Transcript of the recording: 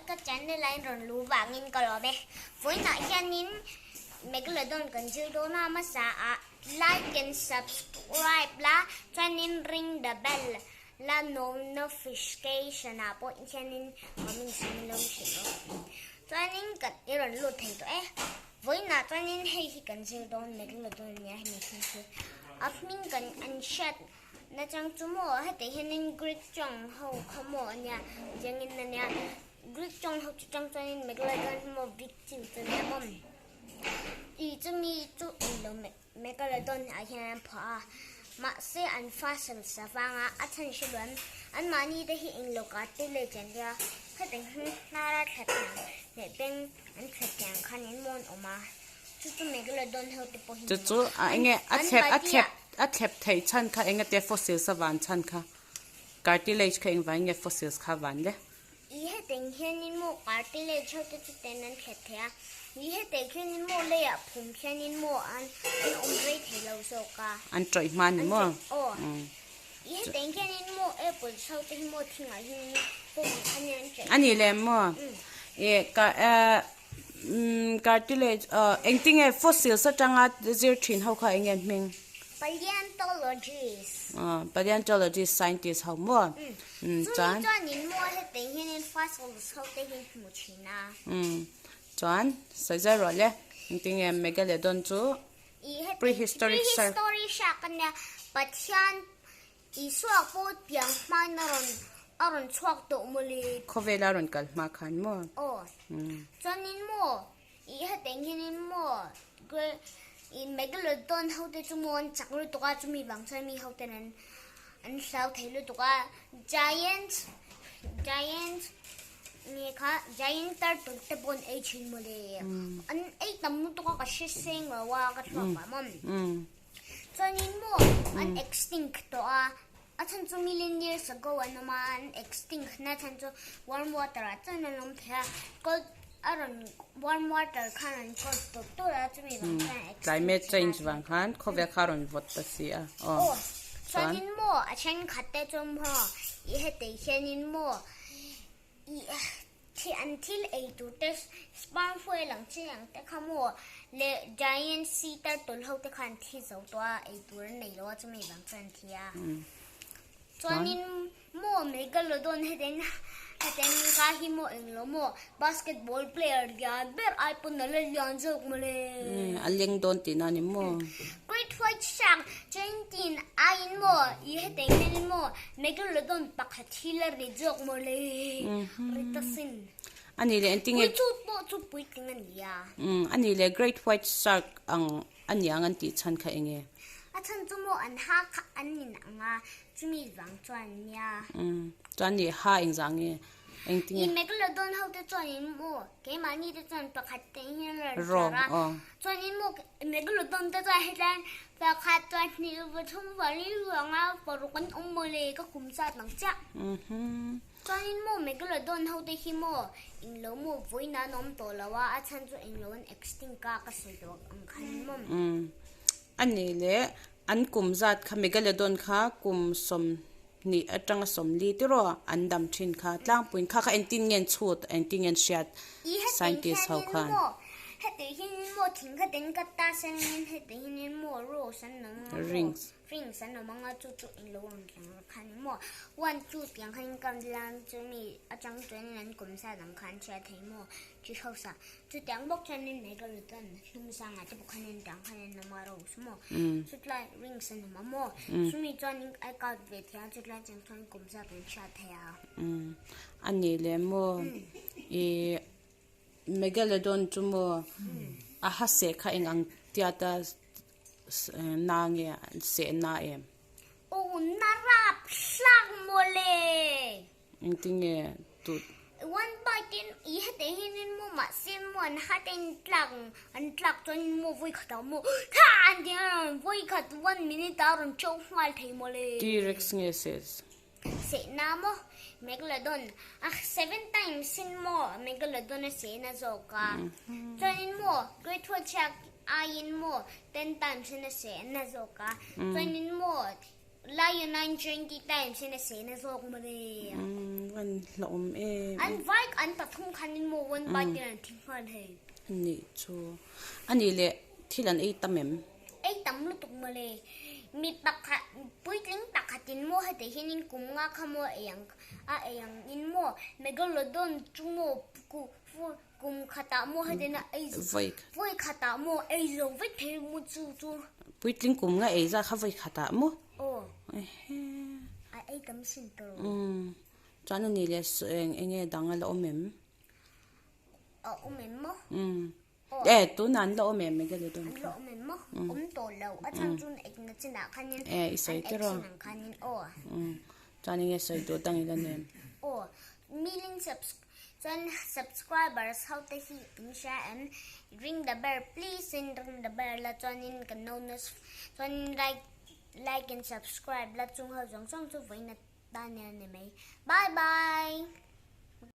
Ka channel a in rawn luh vangin ka lawm e. Vawiinah hianin Megalodon kan zir dawn a hmasa ah like and subscribe la chuanin ring the bell la notification ah pawh hianin comment sin lo hrilh rawh. Chuanin kan i rawn lut thei tawh e. Vawiinah chuanin hei hi kan zir dawn Megalodon nia hemi hming hi a hming kan an hriat Nachang chu maw heti hianin Greek tawng ho kha maw a nia chiangin a nia Greek tawng ho chu chang chuanin Megalodon hi maw victim chu a nia maw tih chumi chu englo Megalodon ah hian an phuah a mahse an fossils avanga a chhan hre duan anmahni te hi englo cartilage an nia heti hi hnara thla thiang leh beng an thla thiang khanin maw an awm a. Chu chu Megalodon ho te pawh hi Chu chu a enge a thlep a thlep a thlep theih chhan kha enge te fossils a van chhan kha cartilage kha engvang nge fossils kha a van le? I heteng hianin maw cartilage ho te chu ten an thlep thei a, i heteng hianin maw leiah phum hianin maw an an awm rei thei lo zawk a. An tawih hma ni maw? Aw. I heteng hianin maw apples ho te hi maw thingah hianin pawm ang khan an tawih. A nih lem maw? I ka eh Cartilage engtinge fossils atanga zir thin ho kha enge an hming? Paleontologist. Paleontologist scientist ho maw? Chumi chuan in maw hetah hianin fossils ho te hi hmu thin a. Chuan sawi zai rawh le engtinge megalodon chu prehistoric shark. Prehistoric shark ania Pathian Isua pawh piang hmain a rawn a rawn chhuak tawh maw le? Khawvela a rawn kal hma khan maw? Aw. Chuanin maw ih heteng hianin maw ih Megalodon ho te chu maw an chak lutuk a chumi vang chuan mi ho ten an an hlau thei lutuk a Giant Giant nge kha Giant turtle te pawh an ei thin maw le? An ei tam lutuk a ka hre seng lo a ka thluak ah maw. Chuanin maw an extinct tawh a, a chhan chu million years ago an awm a, an extinct na chhan chu warm water ah chuan an awm thei a, cold a rawn warm water khan an cold tawp tawp a chumi vang chuan an extinct Climate change vang khan khawvel kha a rawn vawt ta si a, aw. Aw, chuanin maw a thenkhat te chu maw i hetei hianin maw i Thi an thil ei tur te sperm fuel ang chi ang te kha maw leh giant sea turtle ho te kha an thi zo tawh a ei tur an nei lo a chumi vang chuan an thi a. Chuanin maw megalodon heten heten ka hi maw englo maw basketball player lian ber ai pawn a la lian zawk mawle. A leng dawn tihna a ni maw? Great white shark chaintin aiin maw i heteng hianin maw Megalodon pakhat hi la ri zawk maw le, ri ta sin. A nih leh engtin nge. Pui chu pawh chu puitling a ni a. Umm a nih leh Great White Shark ang a ni ang an tih chhan kha enge? A chhan chu maw an ha kha an in ang a, chumi vang chuan nia. Umm chuan nih ha engzah nge? Engtin nge? I Megalodon ho te chuan in maw keimahni te chuan pakhat te hian a rawn char a, chuan in maw Megalodon te chuan hetlai pakhat chuan hnih pathum pali vanga paruk an awm maw le ka kum zat ang chiah. Chuan in maw Megalodon ho te hi maw englo maw vawiin an awm tawh lo a, a chhan chu englo an extinct a ka sawi tawh ang khan maw. A nih leh an kum zat kha Megalodon kha kum 20 atanga 40 tiraw an dam thin kha tlangpuiin kha kha engtin nge an chhut engtin nge an hriat scientist ho khan. Heti hianin maw thing kha den ka ta sengin heti hianin maw rose an awm anga maw rings an awm anga chu chu englo ang tih ang khan maw one two tih ang khan kam ila chumi atang chuanin an kum zat ang khan hriat thei maw chi hausa Chutiang bawk chuanin Megalodon hnung sangah te pawh khanin tang khanin a awm a rose maw chutlai rings an awm a maw chumi chuanin ai count ve thei a chutlai chang chuan kum zat an hriat thei a. A nih leh maw i Megalodon chu maw a ha seh kha eng ang tiata na nge seh na em? Aw na rap hlak mawle. Engtinge tut? One bite in i hete hin in mu mahse mu an hat a in tlak an tlak chuan in mu vawi khat ah mu tha an ti a rawn vawi khat one minute ah a rawn chauh nghal thei mawle. T-rex nge seh? Seh na maw Megalodon a seven times in maw Megalodon a seh na zawk a chuan in maw Great White Shark aiin maw ten times in a seh na zawk a chuan in maw. Lionine 20 times in a seh na zawk mawle. Umm an hlauhawm em. An vai an pathum khan in maw one bite in an thi nghal hei. Anih chu. Anih leh thil an ei tam em? Ei tam lutuk mawle. Mi pakhat puitling pakhat in maw heti hian in kum nga kha maw ei ang a ei ang in maw megalodon chu maw kum khatah maw heti na ei vawi khatah maw ei zo vek thei maw chu chu. Puitling kum nga ei zat kha vawi khatah maw? Aw. A ei tam sin tawh. Umm chuan anih leh eng enge dang a la awm em? A awm em maw? Umm. E, tunah an la awm em Megalodon kha? An la awm em maw? Awm tawh lo. A chhan chu ek na chinah khanin E, i sawi an ek chin ang khanin aw. Umm. Chuan enge sawi duh dang i la nem? Aw. Million subs chuan subscribers ho te hi in hria em? Ring the bell please in ring the bell la chuanin kan notice chuanin like like and subscribe la chung ho zawng zawng chu vawiin atan a ni mai. Bye bye.